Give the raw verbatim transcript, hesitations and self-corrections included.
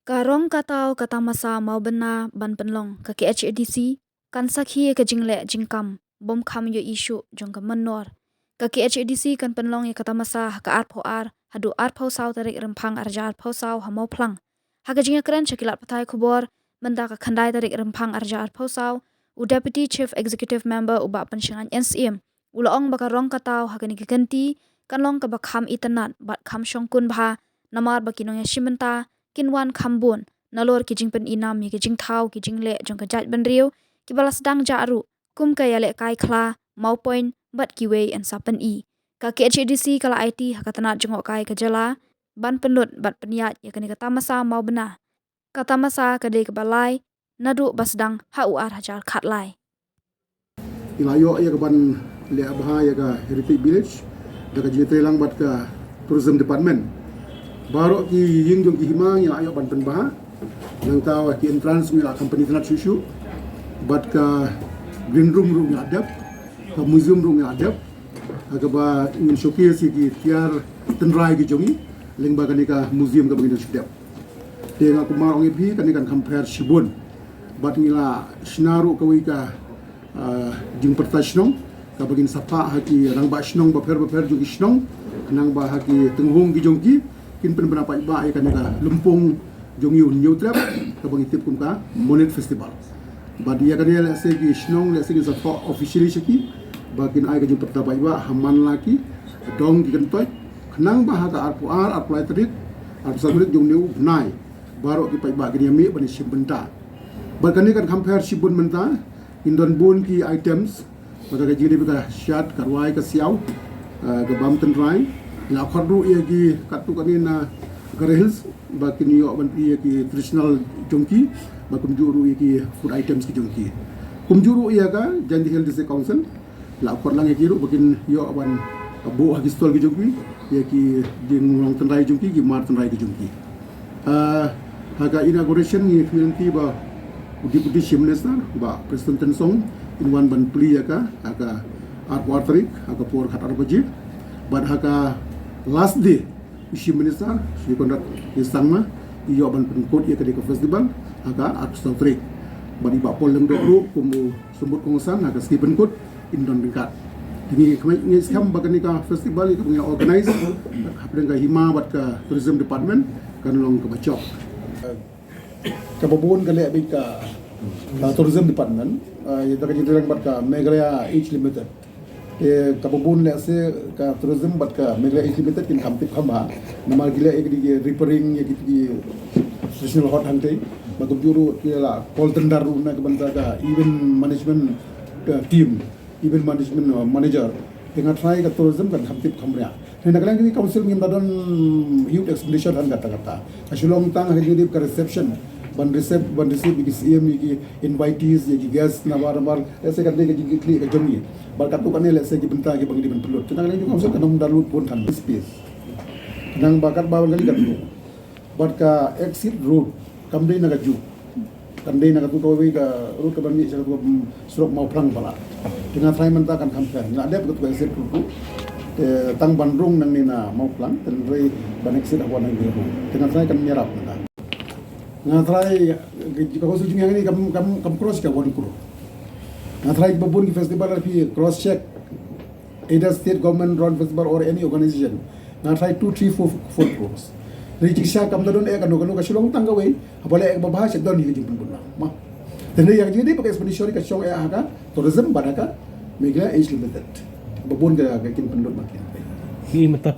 Ka rong ka taw ka tamasa Mawbynna ban pynlong ka K H A D C kan sakhi ïa ka jingleh jingkam bym kham ïohi shuh jong ka mynnor. Ka K H A D C kan pynlong ïa ka tamasa ha ka arphew ar haduh arphew saw tarik Rymphang arhajar arphew saw ha Mawphlang. Ha ka jingïakren sha ki lad pathai khubor mynta ka khyndai tarik Rymphang arhajar arphew saw, u Deputy Chief Executive Member u Bah Pynshngaiñ N C M u la ong ba ka rong ka taw ha kane ka kynti kan long kaba kham itynnad bad kham shongkun bha, namar ba ki nongïashim bynta kin wan kham bun nalor ki jingpyni nam ïa ki jingthaw ki jingleh jong ka jaitbynriew kiba la sdang jah ruh, kum ka ïalehkai khla, mawpoiñ bad kiwei yn sa pyni. Ka K H A D C ka la aiti ha ka tnat jngohkai ka jylla ban pynlut bad pynïaid ïa kane ka tamasa Mawbynna. Ka tamasa ka dei kaba lai naduh ba sdang ha u arhajar khatlai. Ngi la ïoh ïa ka ban leh bha ïa ka Heritage Village da ka jingïatreilang bad ka Tourism Department. Baroh ki ïing jong ki hima ngi la ïoh ban pynbha. Nangta ki entrance ngi la company tnat shuh shuh. Bad ka green room ruh ngi la dep, ka museum ruh ngi la dep. Ha kaba ngin showcase ïa ki tiar tynrai ki jong ngi lyngba kane ka museum kaba ngin da shu dep. Te nga kumba ong ïa phi, kane kan kham pher shibun. Bad ngi la shna ruh kawei ka, ah, jingpyrta shnong kaba ngin sa phah ha ki rangbah shnong bapher bapher jong ki shnong, khnang ba ha ki tynghung ki jong ki kin pynbna paidbah ïa kane ka lympung jong U Hynñiewtrep kaba ngi tip kum ka Monit Festival. Bad ïa kane lehse ki shnong lehse ngin sa thoh officially sha ki ba kin ai ka jingpyrta paidbah ha man la ki dong ki kyntoit, khnang ba ha ka arphew ar, arphew lai tarik, arphew saw tarik jong une u bnai baroh ki paidbah kin ïa mih ban ïashim bynta. Bad kane kan kham pher shibun mynta, ngin don bun ki items, bad ka jingdei ka shad, ka rwai, ka siaw, eh, ka bam tynrai. Ngi la khot ruh ïa ki katto katne na Garo Hills ba kin ïoh ban ïa ki traditional jong ki, bad kumjuh ruh ïa ki food items ki jong ki. Kumjuh ruh ïa ka Jaintia Hills District Council la khot lang ïa ki ruh ba kin ïoh ban buh ha ki stall ki jong ki ïa ki jinglong tynrai jong ki, ki mar tynrai ki jong ki. Ah, ha ka inauguration ngi khmih lynti ba u Deputy Chief Minister, Bah Prestone Tynsong, in wan ban plie ïa ka ha ka arphew ar tarik ha ka por khatar baje. Bad ha ka last day u Chief Minister, Shri Conrad K Sangma, i ïoh ban pynkut ïa ka dei ka festival ha ka arphew saw tarik. Bad i Bah Paul Lyngdoh ruh kum u Symbud Kongsan ha ka sngi pynkut in don ryngkat. Te ngi khmih, ngi skhem ba kane ka festival ïa kaba ngi organize hapdeng ka hima bad ka Tourism Department kan long kaba jop. Kaba bun ka leh beit ka, ka Tourism Department, ah, ïa ka jingïatreilang bad ka Meghalaya Age Limited. Te kaba bun lehse ka Tourism bad ka Meghalaya Age Limited kin kham tip kham bha. Namar ki leh ïa ki repairing ïa ki, ki traditional hut hangtei. Bad kumjuh ruh ki la call tender ruh na ka bynta ka event management, uh, team, event management, uh, manager. Te nga tharai ka Tourism kan kham tip kham riang. Te na ka liang kane ka council ngim da don huge expenditure than katta katta. Ka shu long tang ha ka jingdei ka reception, ban receive, ban receive ïa ki C M, ïa ki invitees, ïa ki guest nabar nabar. Lehse kan dei ka jingkitkhlieh ka jong ngi. Bad katto katne lehse ki bynta kiba ngi dei ban pynlut. Te na ka liang kane ka council kan ym da lut bun than space. Khnang ba katba ban kali katto. Bad ka exit road kam dei na kajuh. Kan dei na katu kawei ka road kaba mih sha katu ka, mm, surok Mawphlang palat. Te nga tharai mynta kan kham pher. Ngi la dep katu ka exit road ruh. Te tang ban rung nangne na Mawphlang, te hynrei ban exit ha wan nangne ruh. Te nga tharai kan ïarap mynta. Nga tharai ka, ka council jong ngi hangne kam, kam, kam cross ka one crore. Nga tharai ba bun ki festival phi cross check. Either state government run festival or any organization. Nga tharai two, three, four, four crores. Hynrei jingshisha kam da don eh kano kano, ka shu long tang kawei. Haba leh eh kaba bha sha don hi ka jingpynbun lang. Ma. Te hynrei ïa ka jingdei bad ka expenditure ka shong eh ha ka Tourism bad ha ka Meghalaya Age Limited. Ba bun ka, ka kin pynlut ma kin.